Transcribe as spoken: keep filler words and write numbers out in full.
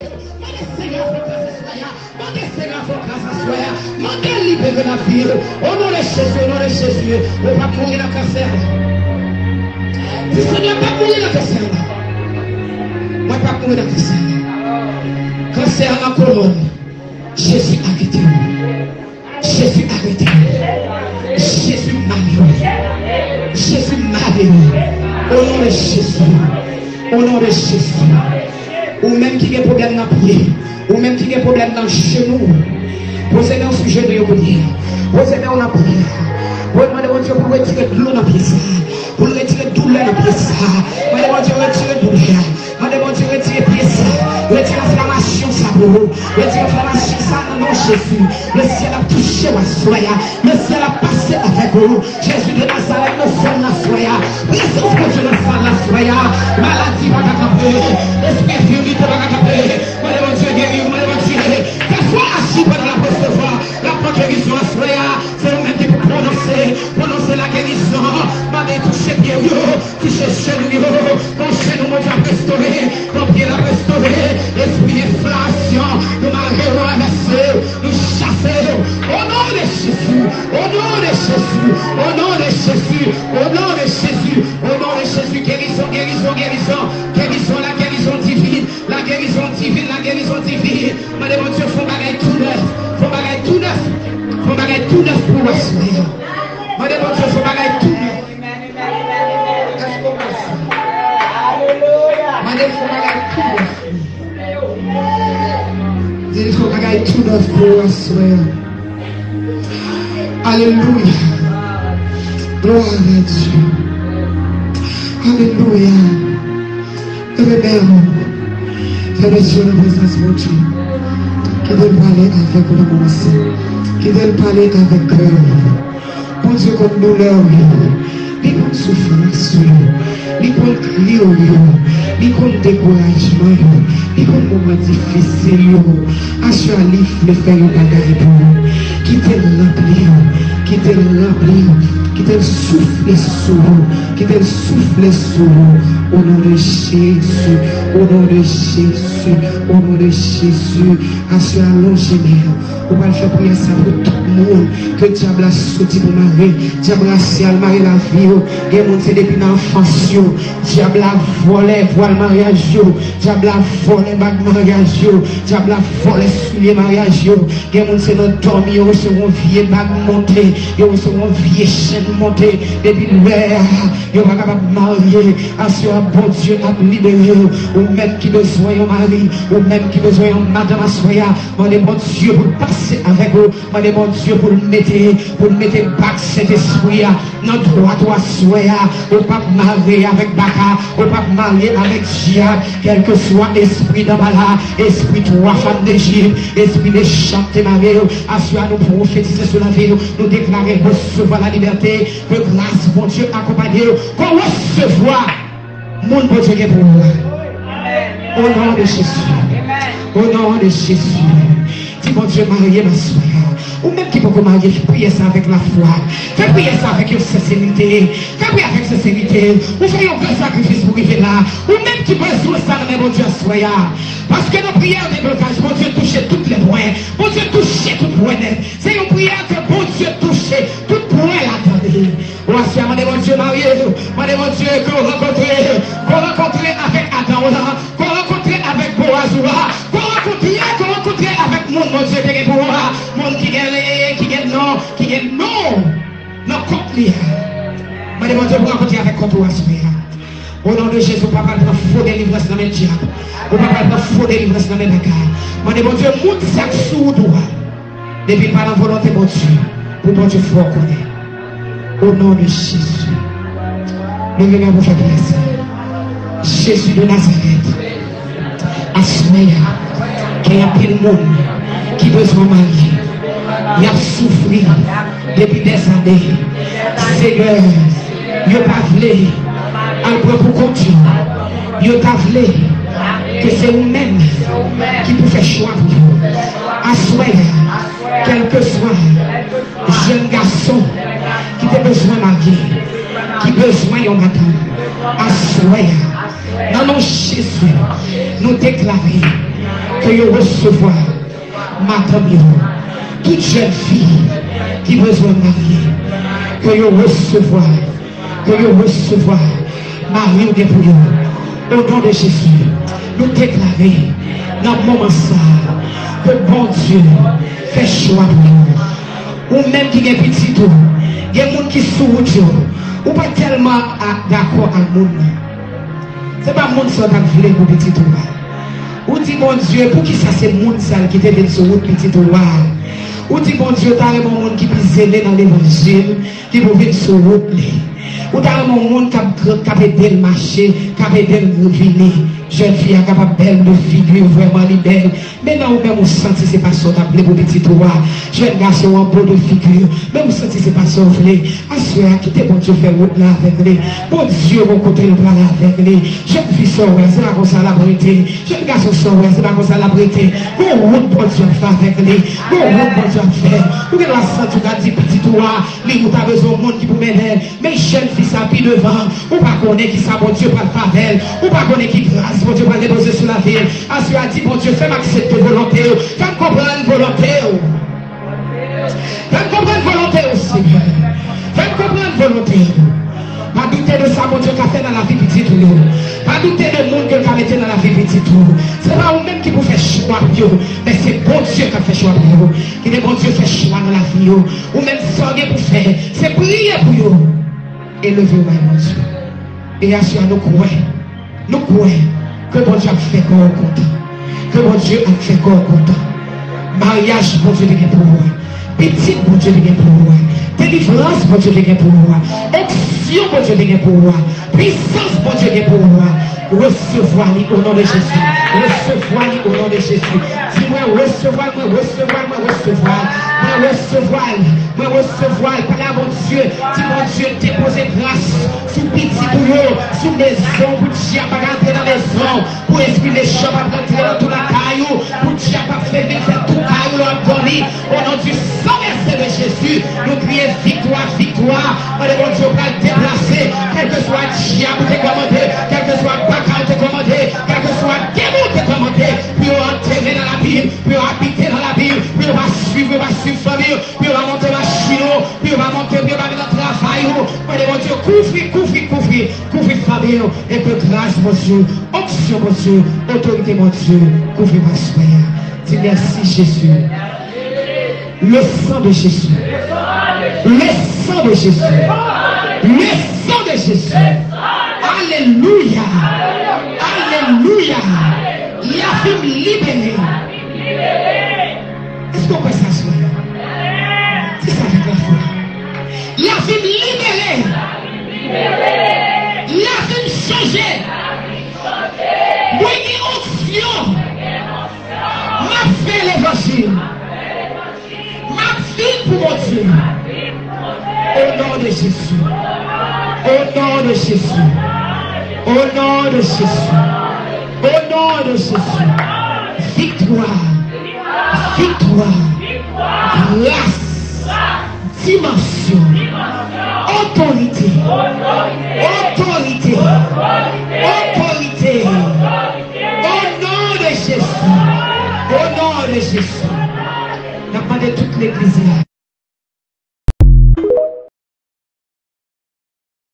Mande Senyè a fè w gras aswè a. Mande Senyè a fè w gras aswè a. Mande l libere lavi w. O non de Jezi, o non de Jezi. Ou p ap mouri nan kansè. Di Senyè, m p ap mouri nan kansè. Mwen p ap mouri nan kansè. Kansè a nan kolòn. Jezi arete w. Jezi arete w. Jezi mare w. Jezi mare w. O non de Jezi. O non de Jezi. Ou menm ki gen pwoblèm nan pye, ou menm ki gen pwoblèm nan jenou, poze men w sou jenou yo kounye a. Poze men w nan pye a. Mande Bondye pou l retire dlo nan pye sa. Pou l retire doulè nan pye sa. Mande Bondye retire doulè a. Mande Bondye retire pye sa. Retire enflamasyon sa pou ou. Retire enflamasyon sa nan non Jezi. Le syèl ap touche w aswè a. Le syèl ap pase avèk ou. Jezi de Nazarèt nan sèl aswè a. Prezans Bondye nan sal aswè a. Maladi pa ka kanpe. Espri enfimite pa ka kanpe. Mande Bondye geri w. Mande Bondye. Fè fwa aji pandan l ap resevwa. L ap pran gerizon aswè a. Se ou menm ki pou pwononse. Pwononse lagerizon. Mande touche pye w yo. Touche jenou yo. Touche nou, Bondye ap restore. Konbyen l ap restore? Espri enflamasyon, nou mare w, nou ranvèse w, nou chase w. O non de Jezi, o non de Jezi, o non de Jezi, o non de Jezi, o non de Jezi. Gerizon, gerizon, gerizon, gerizon, la gerizon divin, la gerizon divin, la gerizon divin. Mande Bondye fè yon bagay tou nèf, fè yon bagay tou nèf, fè yon bagay tou nèf pou w aswè a. Mande Bondye fè yon bagay tou nèf. Èske w kwè sa? Mande l fè yon bagay tou nèf. Di l fè yon bagay tou nèf pou ou aswè a. Alelouya. Glwa a Dye. Alelouya. Leve men w. Fè bezwen nan prezans Bondye. Kite l pale avèk ou nan moman sa. Kite l pale avèk kè w. Bondye konn doulè w yo. Li konn soufrans ou yo. Li konn kri w yo. Li konn dekourajman yo. Li konn moman difisil yo. Aswè a, li vle fè yon bagay pou ou. Kite l ranpli w. Kite l ranpli w. Kite l soufle sou ou. Kite l soufle sou ou. O non de Jezi. O non de Jezi. O non de Jezi. Aswè a, lonje men w. Ou pral fè priyè sa pou tout moun ke dyab la soti pou mare. Dyab rasyal mare lavi yo. Gen moun se depi nan anfans yo. Dyab la vòlè vwal maryaj yo. Dyab la vòlè bag maryaj yo. Dyab la vòlè soulye maryaj yo. Gen moun se nan dòmi yo resevwa yon vye bag monte. Yo resevwa yon vye chenn monte. Depi lè a, yo pa kapab marye. Aswè a, Bondye ap libere w. Ou menm ki bezwen yon mari, ou menm ki bezwen yon madanm aswè a, mande Bondye pou l pase avèk ou. Mande Bondye pou l mete, pou l mete bag Sentespri a nan dwat ou aswè a. Ou p ap mare avèk baka, ou p ap mare avèk dyab, kèlkeswa espri danbala, espri twa fanm Dejip, espri mechan k te mare w. Aswè a, nou pwofetize sou lavi nou, nou deklare resevwa lalibète, ke gras Bondye akonpanye w, ke w resevwa moun Bondye gen pou ou a. O non de Jezi. O non de Jezi. Di Bondye, marye m aswè a. Ou menm ki poko marye, fè priyè sa avèk lafwa. Fè priyè sa avèk yon senserite. Fè priyè avèk senserite. Ou fè yon gran sakrifis pou rive la. Ou menm ki bezwen sa nan men Bondye aswè a. Paske nan priyè deblokaj, Bondye touche tout lè pwen. Bondye touche tout pwen nèt. Se yon priyè ke Bondye touche tout pwen la tande. Ou aswè a, mande Bondye marye w. Mande Bondye ke w rankontre, ke w rankontre avèk Adan w la, ke w rankontre avèk Boaz ou la, ke w rankontre, ke w rankontre avèk moun Bondye te gen pou ou a, moun ki gen, ki gen non, ki gen non nan kont li a. Mande Bondye pou w rankontre avèk kont ou aswè a. O non de Jezi, ou pa pral pran fo delivrans nan men dyab. Ou pa pral pran fo delivrans nan men baka. Mande Bondye, moun sa k sou wout ou a. Depi l pa nan volonte Bondye, pou Bondye fè w konnen. O non de Jezi. Leve men pou fè priyè sa. Jezi de Nazarèt. Aswè a, gen anpil moun ki bezwen marye. Y ap soufri depi dèzane. Senyè, yo pa vle al pran pou kont yo. Yo ta vle ke se ou menm ki pou fè chwa pou yo. Aswè a, kèlkeswa jèn gason ki te bezwen marye, ki bezwen yon madanm, aswè a, nan non Jezi, nou deklare Ke yo resevwa madanm yo. Tout jèn fi ki bezwen marye, ke yo resevwa, ke yo resevwa mari yo gen pou yo. O non de Jezi, nou deklare nan moman sa a ke Bondye fè chwa pou yo. Ou menm ki gen pitit ou, gen moun ki sou wout yo, ou pa tèlman a- dakò ak moun nan. Se pa moun sa w t ap vle pou pitit ou a. Ou di Bondye, poukisa se moun sa l ki te vin sou wout pitit ou a? Ou di Bondye, ou ta renmen yon moun ki pi zele nan levanjil, ki pou vin sou wout li. Ou ta renmen yon moun k ap, k ap ede l mache, k ap ede l vini. Jèn fi a kapab bèl de figi, vrèman li bèl. Men nan ou menm ou santi se pa sa w t ap vle pou pitit ou a. Jèn gason an bo de figi, men ou santi se pa sa w vle. Aswè a, kite Bondye fè wout la avèk li. Bondye gon kote l prale avèk li. Jèn fi sa w wè, se pa konsa l ap rete. Jèn gason sa w wè, se pa konsa l ap rete. Gon wout Bondye ap fè avèk li. Gon wout Bondye ap fè. Ou gen dwa santi w ta di pitit ou a, li ou ta bezwen yon moun ki pou mennen l. Men jèn fi sa pi devan, ou pa konnen ki sa Bondye pral fè avè l, ou pa konnen ki gras Bondye pral depoze sou lavi l. Aswè a di Bondye, fè m aksepte volonte w, fè m konprann volonte w. Fè m konprann volonte w, Senyè. Fè m konprann volonte w. Pa doute de sa Bondye ka fè nan lavi pitit ou yo. Pa doute de moun ke l ka mete nan lavi pitit ou. Se pa ou menm ki pou fè chwa pou yo, men se Bondye k ap fè chwa pou yo. Kite Bondye fè chwa nan lavi yo. Ou menm sa w gen pou fè, se priye pou yo. E leve w bay Bondye. E aswè a nou kwè, nou kwè ke Bondye ap fè kò w kontan. Ke Bondye ap fè kò w kontan. Maryaj Bondye te gen pou ou a. Pitit Bondye te gen pou ou a. Delivrans Bondye te gen pou ou a. Onksyon Bondye te gen pou ou a. Pwisans Bondye gen pou ou a. Resevwa li o non de Jezi. Resevwa li o non de Jezi. Di mwen resevwa l, mwen resevwa l, mwen resevwa l. Mwen resevwa l, mwen resevwa l. Pale a Bondye. Di Bondye depoze gras sou pitit ou yo, sou mezon, pou dyab pa ka antre nan mezon, pou espri mechan pa ka antre nan tou lakay ou, pou dyab pa fè vin fè tou kay ou lè w ap dòmi. O non di san vèse de Jezi, nou kriye viktwa, viktwa. Mande Bondye w pral deplase kèlkeswa dyab ou te kòmande, kèlkeswa baka ou te kòmande, kèlkeswa demon ou te kòmande, pou yo antere nan labim, pou yo abite nan labim, pou yo pa swiv, pou yo pa swiv fanmi w, pou yo pa monte machin ou, pou yo pa monte, pou yo pa vin nan travay ou. Mande Bondye kouvri, kouvri, kouvri, kouvri fanmi w, e ke gras Bondye, onksyon Bondye, otorite Bondye kouvri pastè a. Di mèsi Jezi. Le sang de Jésus. Le sang de Jésus. Le sang de Jésus. Alelouya. Alelouya. Lavi m libere. Èske w kwè sa sou mwen? Di sa avèk lafwa. Lavi m libere. Lavi m chanje. Mwen gen onksyon. M ap fè levanjil. M ap viv pou Bondye. O non de Jezi. O non de Jezi. O non de Jezi. O non de Jezi. Viktwa. Viktwa. Gras. Dimansyon. Otorite. Otorite. Otorite. O non de Jezi. O non de Jezi. N ap mande tout legliz la,